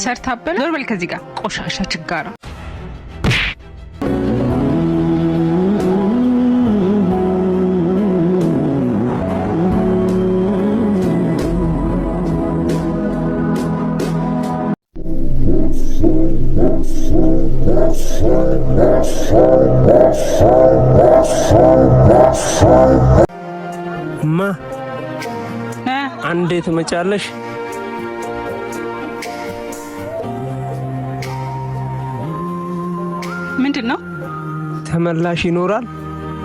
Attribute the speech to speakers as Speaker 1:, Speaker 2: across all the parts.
Speaker 1: ሰርታበላ ዞር በል ከዚህ ጋር ቆሻሻ ችጋራ።
Speaker 2: ማ አንዴ ትመጫለሽ?
Speaker 1: ምንድን ነው?
Speaker 2: ተመላሽ ይኖራል?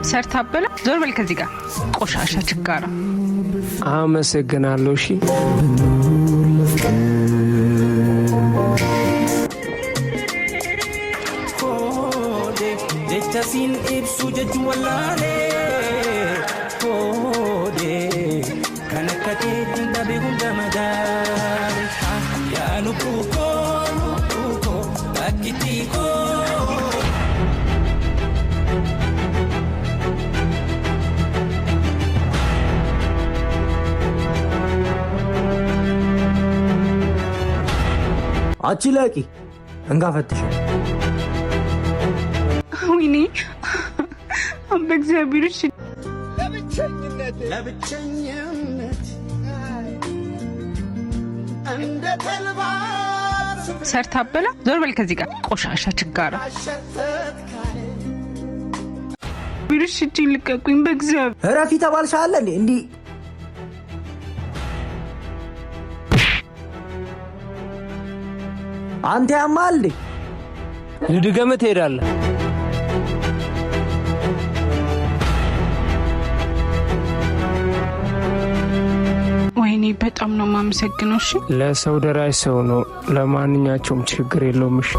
Speaker 1: ሰርታበላ ዞር በል ከዚህ ጋር ቆሻሻ ችጋራ።
Speaker 2: አመሰግናለሁ። እሺ።
Speaker 3: Jecha siin ibsu jechuun wallaalee koodee kan akka keetiin dhabe hunda madaale yaa lubbuu koo, lubbuu koo, bakkitti koo.
Speaker 4: Achi laqi እንጋፈትሽ።
Speaker 1: ወይኔ በእግዚአብሔር እሺ።
Speaker 3: ለብቸኝነት እንደ ተልባ
Speaker 1: ሰርታበላ ዞር በል ከዚህ ጋር ቆሻሻ ችጋራ። ቢርሽ እጄን ልቀቁኝ በእግዚአብሔር።
Speaker 4: እረፊ ተባልሽ አለ እንዴ? እንዲህ አንተ ያማል እንዴ?
Speaker 2: ልድገምህ ትሄዳለህ።
Speaker 1: ወይኔ በጣም ነው የማመሰግነው። እሺ።
Speaker 2: ለሰው ደራሽ ሰው ነው። ለማንኛቸውም ችግር የለውም። እሺ።